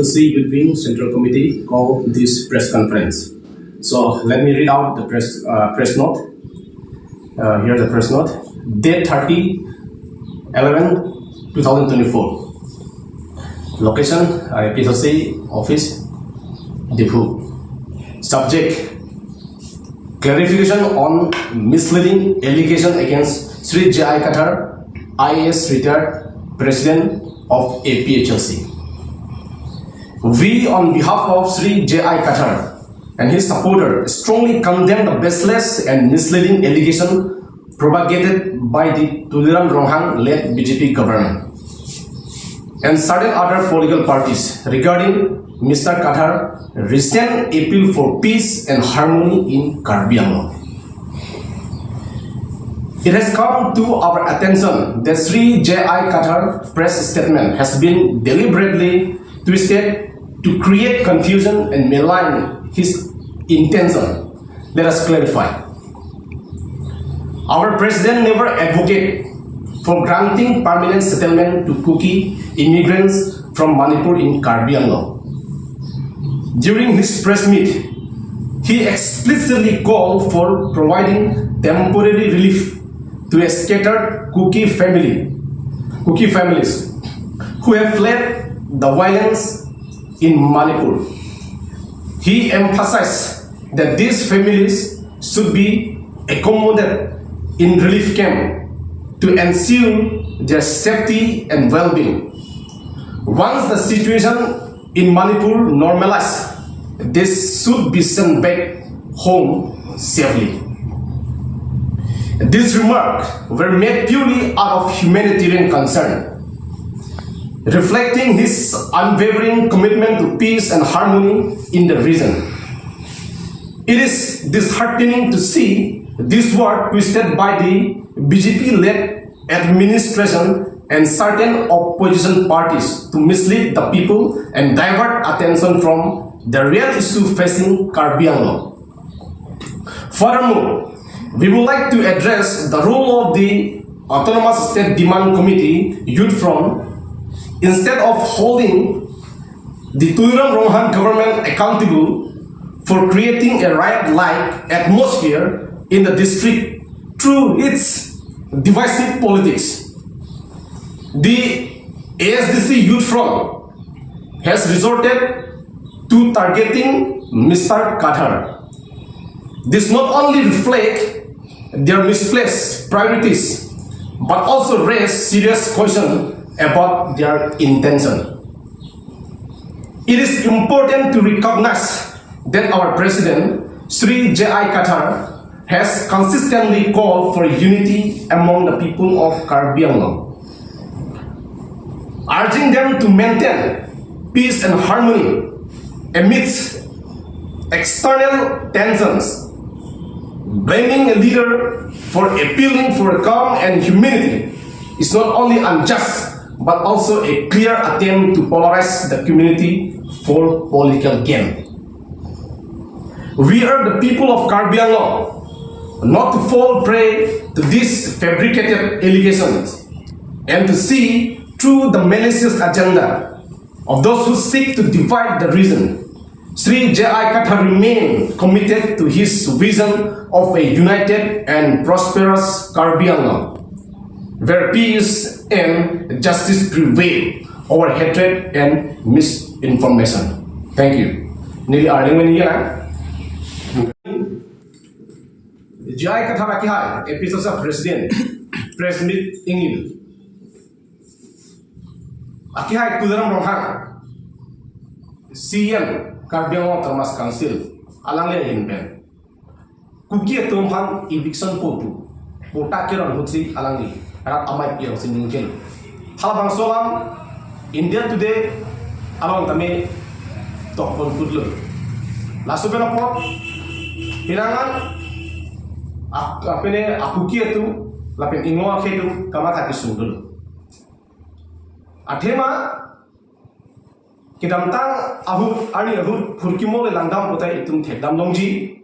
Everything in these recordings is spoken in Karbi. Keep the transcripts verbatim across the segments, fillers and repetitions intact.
C Youth Wing Central Committee call this press conference. So let me read out the press, uh, press note. Uh, here the press note. Date thirty eleven two thousand twenty-four. Location, uh, A P H L C office, Diphu. Subject, clarification on misleading allegation against Shri J I Kathar, I A S retired, President of A P H L C. We, on behalf of Shri J I Kathar and his supporter, strongly condemn the baseless and misleading allegation propagated by the Tuliram Ronghang led B J P government and certain other political parties regarding Mister Kathar recent appeal for peace and harmony in Karbi Anglong. It has come to our attention that Shri J I Kathar press statement has been deliberately twisted to create confusion and malign his intention. Let us clarify. Our president never advocate for granting permanent settlement to Kuki immigrants from Manipur in Karbi Anglong. During his press meet, he explicitly called for providing temporary relief to a scattered Kuki family, Kuki families who have fled the violence in Manipur. He emphasized that these families should be accommodated in relief camp to ensure their safety and well-being. Once the situation in Manipur normalized, they should be sent back home safely. These remarks were made purely out of humanitarian concern, reflecting his unwavering commitment to peace and harmony in the region. It is disheartening to see this war twisted by the B J P-led administration and certain opposition parties to mislead the people and divert attention from the real issue facing Karbi Anglong. Furthermore, we would like to address the role of the Autonomous State Demand Committee Youth Front. Instead of holding the Tuliram Ronghang government accountable for creating a riot-like atmosphere in the district through its divisive politics, the A S D C Youth Front has resorted to targeting Mister Kathar. This not only reflect their misplaced priorities, but also raise serious question about their intention. It is important to recognize that our president, Shri J I Kathar, has consistently called for unity among the people of Karbi Anglong, urging them to maintain peace and harmony amidst external tensions. Blaming a leader for appealing for calm and humanity is not only unjust, but also a clear attempt to polarize the community for political gain. We urge the people of Karbi Anglong not to fall prey to these fabricated allegations and to see through the malicious agenda of those who seek to divide the region. Shri J I Kathar remain committed to his vision of a united and prosperous Karbi Anglong, where peace and justice prevail over hatred and misinformation. Thank you. Neli arleng meni ya. J I Kathar akehai, A P H L C president, press meet ingin. Akehai Tuliram Ronghang, C E M Karbi Anglong Autonomous Council, alangli ahin pen Kuki atum aphan eviction po pu patta keron ahutsi alangli rat amei pi alongsi ningje. Halabangso alam India Today along tame tokpon putlo. Laso pen apot pinangan ak-, apene a-Kuki atum lapen Inglong akhei atum kamatha kesung dolo. Athema kedamtang ahut, arni ahut phurkimo le langdam putai itum thekdam longji.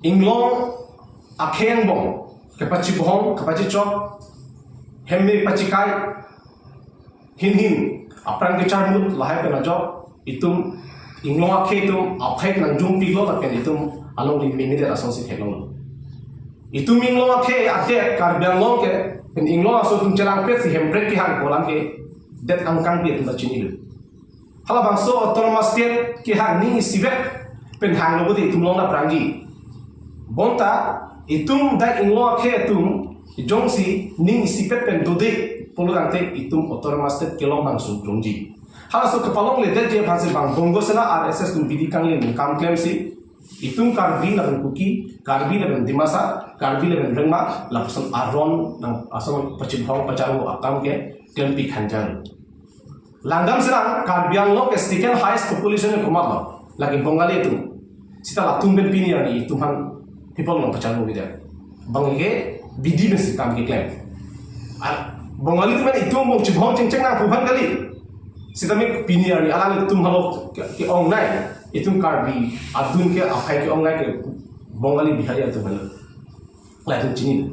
Inglong akhei angbong kepachibohong, kepachichok, hemme pachikai, hin hin Aphrang kecharmut lahai pen ajok itum inglong akhei atum aphai nangjung piklo lapen itum along ri mimit asonsi theklonglo. Itum inglong akhei adet Karbi Anglong ke pen inglong aso atum chelangpet si Hemprek kehang pu alam ke det angkang pi atum ta chinilo. Halabangso autonomous state kehang ning isivet pen hanglo bodi itum long na prangji. Bonta itum dak inglong akhei atum jongsi ning isivet pen dode pulo tangte itum autonomous state kelong bang sungkrungji. Halaso kepalongledetji aphansi bang Bongo Sena R S S atum bidi kangli ning kam klemsi itum Karbi lapen Kuki, Karbi lapen Dimasa, Karbi lapen Rengma, lapuson aron nang asong pachibhong pacharvo akam ke klempi khanjan. Langdam serang Karbi Anglong ke second highest population ke komatlo, lake Bongali atum. Sita latum pen pini arni itum aphan people long pacharvo bida. Bang ke bidi pensi kam keklem. Ar Bongali atum pen itum bong chibhong chengcheng nangpu aphan kali. Sitame pini arni alanglitum halo ke, ke-ongnei. Itum Karbi adun ke aphai ke-ongnei ke Bongali Bihari atum halo. Latum chini.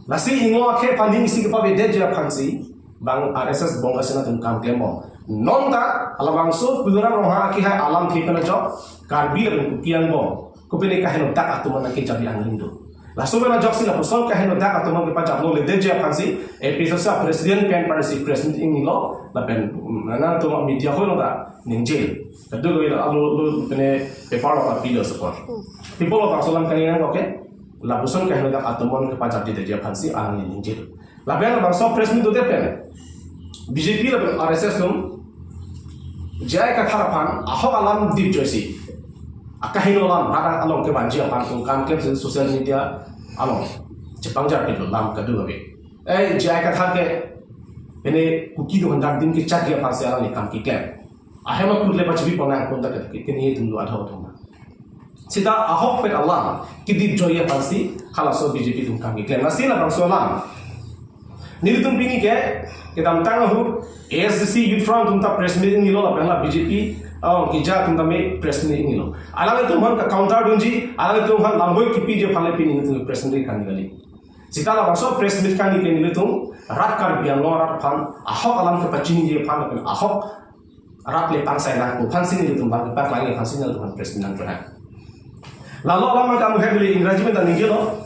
Lasi inglong akhei aphan ning isi kepavedetji aphansi bang R S S Bongo Sena atum kam klembom. Non ta halabangso Tuliram Ronghang akehai alamthe pen ajok Karbi lapen Kuki angbong kopine kaheno dak atum nangkejapji angling do. Laso pen ajoksi lapuson kaheno dak atum nangkejaplo ledetji aphansi A P H L C president pen parsi press meet ingnilo lapen, mm, nangtum media hoi lo ta ningje. Kadokave alo lo pine paper lo ta pilo support. People lo bangso alam kani nang oke. Lapuson kaheno dak atum nangkejapji detji aphansi alang ningje. Lapen labangso press meet dodet pen B J P lapen R S S atum J I Kathar aphan ahok alam dipjoisi akaheno alam rat along kevanji aphan atum kam klemsi social media along chepangjar pilo lam kadokave. Eh, J I Kathar ke pine Kuki atum dak dim kechatji aphansi alangli kam keklem. Ahem akut le pachibi pon nang pon ta ke, ke, kini atum do adho thoma. Sita ahokpet alam kedipjoiji aphansi halaso B J P atum kam keklem. Lasi labangso alam nelitum pini ke kedamtang ahut A S D C Youth Front atum ta press meet ingnilo lapen la B J P, oh, keja atum tame press meet ingnilo. Alanglitum aphan ke counter dunji, alanglitum aphan lamboi kepiji aphan le pini nelitum press meet kani kali. Sita labangso press meet kani ke nelitum rat Karbi Anglong arat aphan ahok alam kepachiniji aphan lapen ahok rat le pangsai nangpo aphansi nelitum bang kepaklangji aphansi nelitum aphan press meet nangjohan. Lalo alam kamu hebli Ingraji pen ta ningjelo.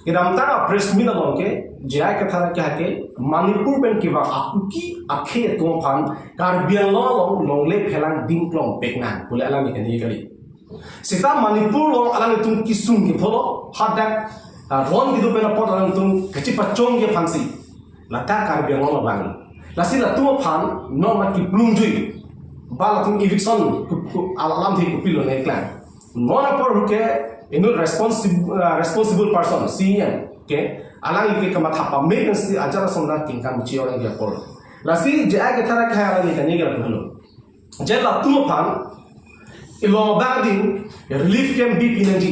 Kedamtang apress meet along ke J I Kathar ke hake Manipur pen kevang a-Kuki akhei atum aphan Karbi Anglong along longle phelang dingklong pek nang pu le alam ke ni kali. Sita Manipur along alanglitum kesung kepho lo hadak, ah, ron kedo pen apot alanglitum kachepachongji aphansi ladak Karbi Anglong abang. Lasi latum aphan non ma kiplungjui ba latum eviction ku, ku, alamthe kopilo nangklang. Non apor ahut ke inut responsible, ah, responsible person C E M ke alangli ke kamatha pame pensi ajat ason nangkingkam chi orang dia apor. Lasi J I Kathar ke alangli kani ke lapu halo. Je latum aphan ilong abang adin relief camp bipi nangji.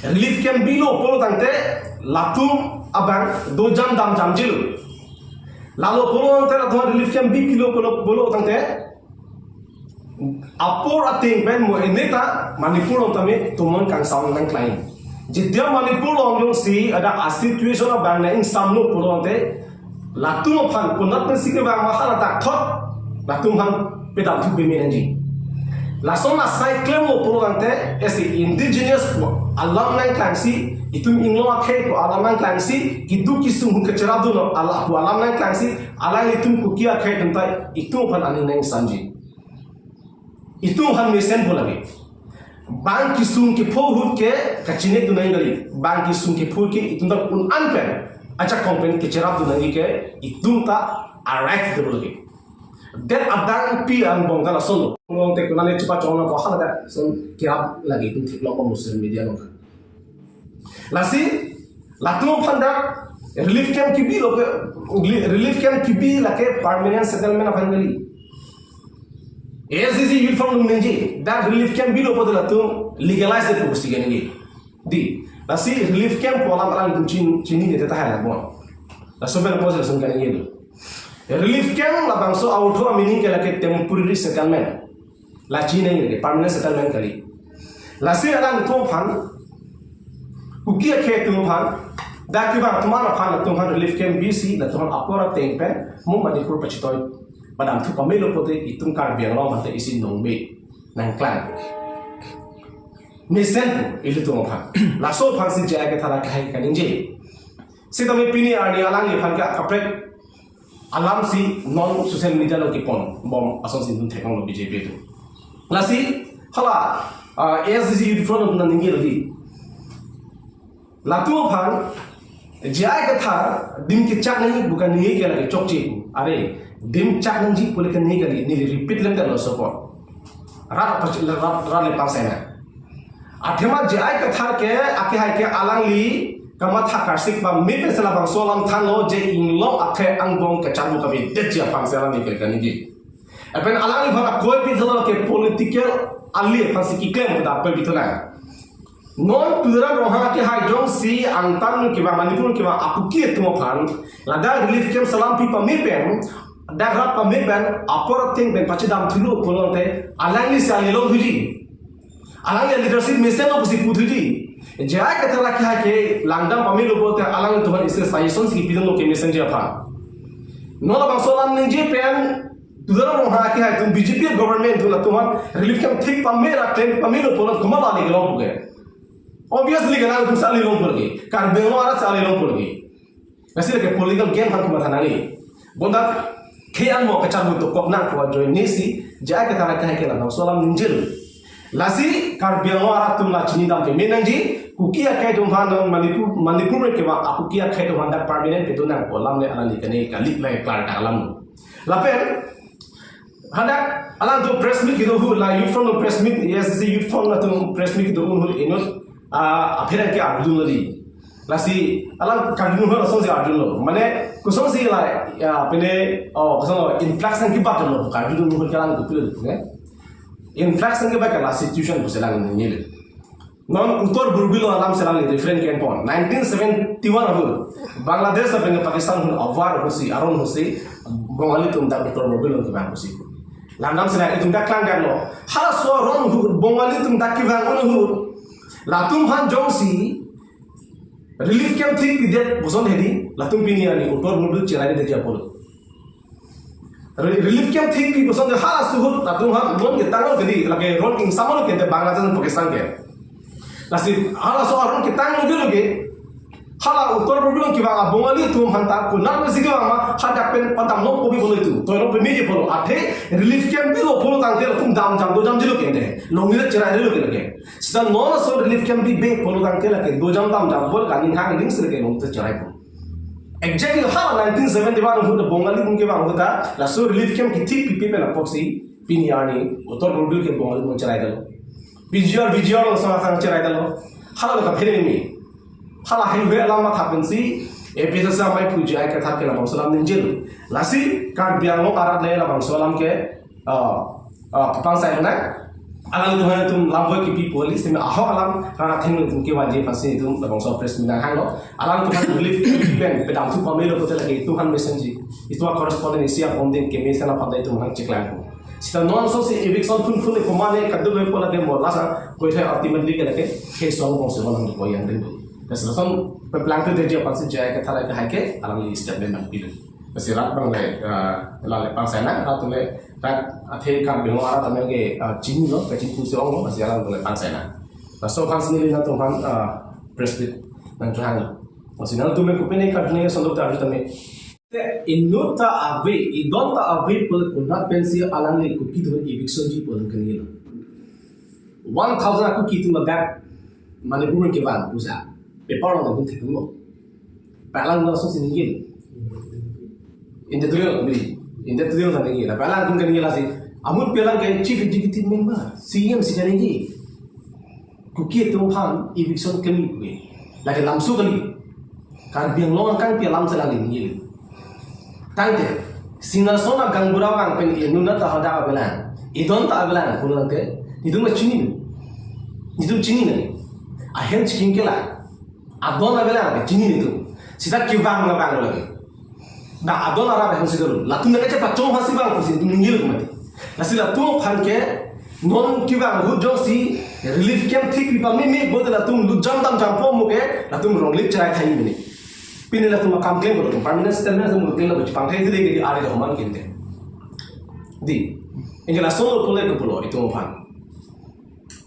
Relief camp bilo pulo tangte latum abang dojam damjamjilo. Lalo pulo tangte latum relief camp bipilo pulo, pulo tangte apor ateng pen mo eneta Manipur along tame tomon kangsam nangklang. Jitya Manipur along jongsi ada a-situation abang nang ingsamlo pulo tangte latum aphan konat pensi kevang ma hala dak thot latum aphan pedam thu peme nangji. Lason asai klemlo pulo tangte esi indigenous pu alam nangklangsi itum inglong akhei pu alam nangklangsi keduk kesung hu kecherap dunlo ala pu alam nangklangsi alanglitum Kuki akhei atum ta itum aphan aning nangsamji. Itum aphan mesen pu lake. Bang kesung kepho ahut ke kachinek dun nang kali. Bang kesung kepho ke itum ta un-an pen ajakong pen kecherap dun nangji ke itum ta a-right do lake. Det adang pi angbong ta lasonlo. Ngong te kunani chepachong nangpo hala ta son kerap lake itum theklong po social media along. Lasi latum aphan dak relief camp kebilo ke, relief camp kebi lake permanent settlement aphan kali. A S D C Youth Front atum ningje dak relief camp bilo pu latum legalize de pusi kani. Di, lasi relief camp pu alam alanglitum chin, chinine tahai labon. Laso pen lapuson kani do. Relief camp labangso a-ortho a-meaning ke lake temporary settlement. La chinine ke permanent settlement kali. Lasi alanglitum aphan, Kuki akhei atum aphan, dak kevang atum aphan latum aphan relief camp bisi latum aphan apor ateng pen mo Manipur pachitoi. Padamthu pamelo pote itum Karbi Anglong aphan te isi nongbe nangklang. Mesen ilitum aphan. Laso aphansi J I Kathar akehai kaningje. Sitame pini arni alangliphan ke akaprek alamsi non social media along kepon bom asonsi itum theklonglo B J P atum. Lasi hala, ah, A S D C Youth Front atum nangningjelo dei. Latum aphan J I Kathar adim kechak nangji pu kaningje ke lake chokche. Are, adim chak nangji pu le kaningje kali, neli repeat lem dalo sopot. Rat apa rat, rat le pangsaina. Athema J I Kathar ke akehai ke alangli kamatha karsik pame pensi labangso alam thanlo je inglong akhei angbong kacharbu kavedetji aphansi alangli ke kaningje. Lapen alangliphan akoi pi thalo ke political ali aphansi keklem pu ta akoi pi thalo. Non Tuliram Ronghang akehai jongsi angtan kevang Manipur kevang a-Kuki atum aphan ladak relief camp salam pi pame pen, dak rat pame pen, apor ateng pen pachedam thulo pulote alanglisi ali longthuji. Alangli leadership mesenlo pusi puthuji. J I Kathar akehai ke langdam pamelo pulote alanglitum aphan isi suggestion si pidunlo kemesen ji aphan. Non labangso alam ningje pen Tuliram Ronghang akehai atum B J P government atum latum aphan relief camp thik pame ra claim pamelo pulo komat ali kelong puke. Obviously ke nangtum si ali long pulo ke. Karbi Anglong arat si ali long pulo ke. Lasi lake political game aphan komat thanani. Bonta khei angbong kacharbu dokok nang pu ajoine si J I Kathar akehai ke labangso alam ningjelo. Lasi Karbi Anglong arat atum la chinidam keme nangji, Kuki akhei atum aphan non Manipur, Manipur kevang a-Kuki akhei atum aphan dak permanent kedo nang pu alam le alangli kaningje kali, lake klardak alam. Lapen hadak alangtum press meet kedo ahut, la Youth Front atum press meet, A S D C Youth Front atum press meet kedo ahut inut, ah, apherang ke arjudunlo dei. Lasi alang kardom ahut asonsi arjulo. Mane kosonsi la, ya, pine, oh, kosonlo, influx nangkebatlo, kardom ahut ke alang kopilo, ne? Influx nangkebat ke la situation pusi alang ningjelo. Non Uttar Borbil alamsi alangli reference kepon. Nineteen seventy-one ahut Bangladesh lapen Pakistan ahut a-war ahutsi, aron ahutsi Bongali atum dak Uttar Borbil along kevang pusi. Langdamsi la itum dak klangdamlo. Halaso aron ahut Bongali atum dak kevang ahut, latum aphan jongsi relief camp thik pidet puson hedi, latum pini arni Uttar Borbil cherai detji apot. Re-, relief camp thik pi puson de halaso ahut latum aphan ron ketanglo ke dei, lake ron ingsamlo ke de Bangladesh Pakistan ke. Lasi halaso aron ketanglo ke lo ke, hala Uttar Borbil along kevang a-Bongali atum aphan ta konat mesi kevang ma, hadak pen padamlo pu pi pulo itum. Toilo pu meji pulo, athe relief camp pilo pulo tangte latum damjam dojamjilo ke de. Longle cherai detlo ke lake. Sita non laso relief camp pipe pulo tangte lake dojam damjam pulo, kaning hang ning sir ke longle cherai pu. Exactly hala nineteen seventy-one ahut Bongali atum kevang ahut ta laso relief camp kethik pipe pen apotsi pini arni Uttar Borbil ke Bongali atum cherai detlo. P G R, V G R along sang sang cherai detlo. Hala lo kaphere me. Hala highway alam matha pensi A P H L C amei phu J I Kathar ke labangso alam ningjelo. Lasi Karbi Anglong arat le labangso alam ke, ah, ah, pangsai nang. Alangtum aphan itum lamvoi kipi pu kali, sitame ahok alam rara thenglo itum kevanji aphansi itum labangso press meet nanghanglo. Alangtum aphan relief pen padamthu pamelo pulote lake itum aphan mesenji. Itum a-correspondent isi aponding kemesen aphan ta itum aphan cheklang pu. Sita non asonsi eviction phunphun le komane kadokave pu lake mo lasa koithai ultimately ke lake khei song bongsi bolang do koyang ring do. Lasi lason peplangthu detji aphansi J I Kathar akehai ke alangli statement nangpilo. Lasi rat abang le, eh, la le pangsai nang, rat atum le, rat athe Karbi Anglong arat atum ke, eh, chinilo, kachinithusi onglo, lasi alang atum le pangsai nang. Laso aphansi neli nangtum aphan, eh, press meet nangchohanglo. Lasi nangtum le kopine karjune sondok ta arju tame. Te inut ta ave, idon ta ave pulo konat pensi alangli Kuki atum eviction ji pu alang kaningje lo. One thousand a-Kuki atum ladak Manipur kevang pusi paper along itum theklonglo. Pi alang asonsi ningje. Editorial, beli. Editorial ta ningje. Pi alang atum kaningje lasi. Amun pi alang ke Chief Executive Member, C E M si kaningje. Kuki atum aphan eviction keme puke. Lake lamso kali. Karbi Anglong angkang pi alam si alangli ningje. Tangte, Singhason agangbura vang pen inut ta hadak avelang, idon ta avelang pulo tangte, itum le chini. Itum chini nang. Ahem chiking ke la. Adon avelang ke chini itum. Sita kevang la vanglo lake. Dak adon arap ahem si dolo. Latum nangkachepachong aphansi vang pusi itum ningjelo mati. Lasi latum aphan ke non kevang ahut jongsi relief camp thik pi pameme pulote latum lutjam damjampo mo ke latum longle cherai thai mene. Pini latum akam klem pulo, permanent settlement latum klem lo, chepangthai dile ke ari do man kinte. Dei. Anke lason lo pule ke pulo itum aphan.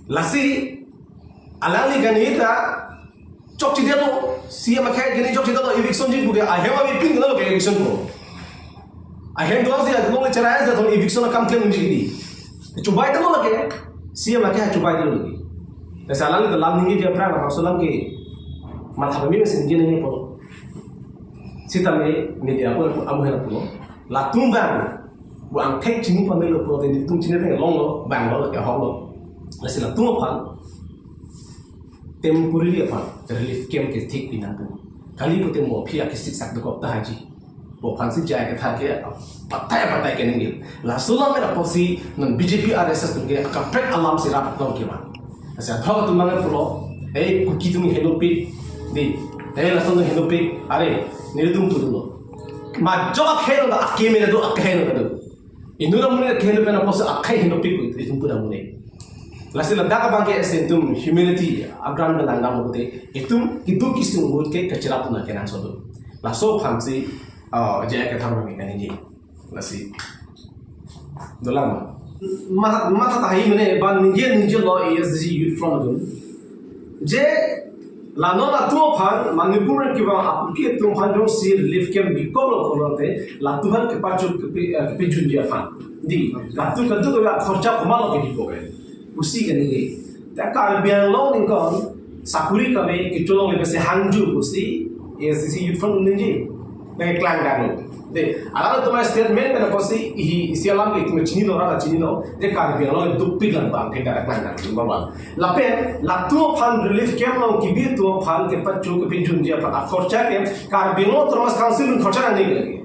Lasi alangli kaningje ta chokchedetlo, C M akhei kaningje chokchedetlo, eviction ji pu ke ahem avepin ke lo ke eviction ko. Ahem do si atum le cherai sa thon eviction akam klem ji di. Chubai ta lo lake, C M akhei chubai ta lo lake. Lasi alangli ta lam ningje aphrang laso alam ke matha pame mesin je ningje po. Sitame media ko amu hena pulo. Latum bang, bu angthek chini pamelo pulote nelitum chini teng longlo, bang lo, ke hoklo. Lasi latum aphan temporary aphan relief camp ke thik pina tu. Kali pute mo aphi akesik sak dokok ta haji. Bo aphansi J I Kathar ke patai patai kaningje. Laso alam mera apotsi non B J P R S S atum ke kaprek alam si rap tong ke ma. Lasi athok atum bang pulo, "Ei, Kuki atum henopik, dei. Ei, lason henopik, are, nelitum tu lo. Majok akhei lo, akeme do, akhei lo do. Inut amonit akhei lo pen apotsi akhei henopik pu itum pu amonit." Lasi ladak abang ke esen itum humanity agram ke langdam pute, itum keduk kesung ahut ke kacherap tuna kenangsot do. Laso aphansi, ah, J I Kathar abang ke kaningje. Lasi. Dolang ma. Ma, matha tahai mene, ba ningje, ningje lo A S D C Youth Front atum. Je, la non latum aphan, Manipur kevang a-Kuki atum aphan jongsi relief camp bikok lo pulote, latum aphan kepacho kepe, eh, kepejunji aphan. Dei, latum kadokave akhorcha komatlo kebipo ke. Pusi kaningje. Ta Karbi Anglong ningkan, sakuri kave, kecholong le besi hangju pusi, A S D C Youth Front ningje. Nang klang dang lo. Dei, alangtum a-statement pen apotsi hi isi alam ke itum chinilo, rata chinilo. Je Karbi Anglong dukpik lang bang, ke dak klang dang lo bang. Lapen, latum aphan relief camp along kebi atum aphan kepacho kepejunji aphan akhorcha ke Karbi Anglong Autonomous Council akhorcha nangne lake.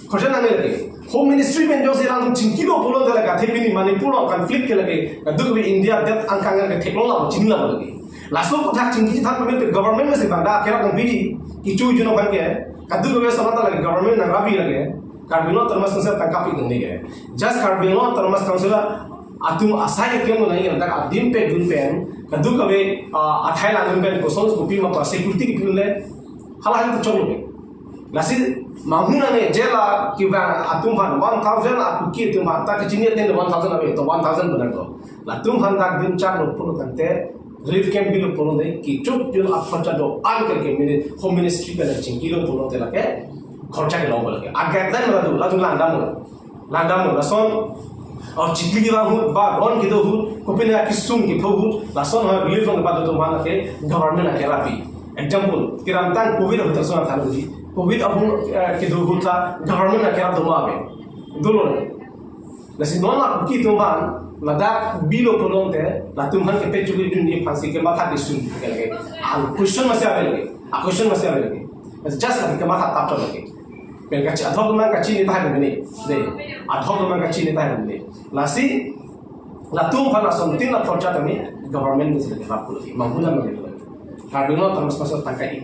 Khorcha nangne lake. Home Ministry pen jongsi lang chingkilo pulote lake athe pini Manipur along conflict ke lake. Kadokave India det angkang ke theklong lo, chinilo lake. Laso aputhak chingki than pamir ke government masi bang dak kerap nangpiji. Kecho jun aphan ke. Kadokave samata lake government nangrabi lake. Karbi Anglong Autonomous Council tangka pi nangne ke. Just Karbi Anglong Autonomous Council atum asai ke mo nangji dak adim pe dun pen. Kadokave, ah, athai langdun pen koson kopi ma pa security kepi le. Hala han tu chong lo. Lasi manghun nangne je la kevang atum aphan one thousand a-Kuki atum aphan ta kechini ten one thousand ave to one thousand benar to. Latum aphan dak dim chak lo pulo tangte relief camp bilo pulo de kecho jun akhorcha do-an ke ke mini Home Ministry pen chingkilo pulote lake khorcha ke long lake. A guideline la do, latum langdam lo. Langdam lo, lason, or chikli kevang ahut, ba ron kedo ahut, kopine akesung kepho ahut, lason ha relief along kepadodo ma lake government akerap pi. Example, kedamtang covid ahut lason athan uji. Covid ahut, eh, kedo ahut ta government akerap do ma ave. Dolo. Lasi non la Kuki atum aphan, ladak bilo pulote, latum aphan kepacho kejunji aphansi kematha kesung ke lake. A question masi ave lake. A question masi ave lake. Lasi just lake kematha tap lake. Pen kachi adhok mang kachini tahai mene. Dei. Adhok mang kachini tahai mene. Lasi latum aphan asontin la khorcha tame government masi lake rap pulo. Manghun nangne. Karbi Anglong Autonomous Council tangka ik.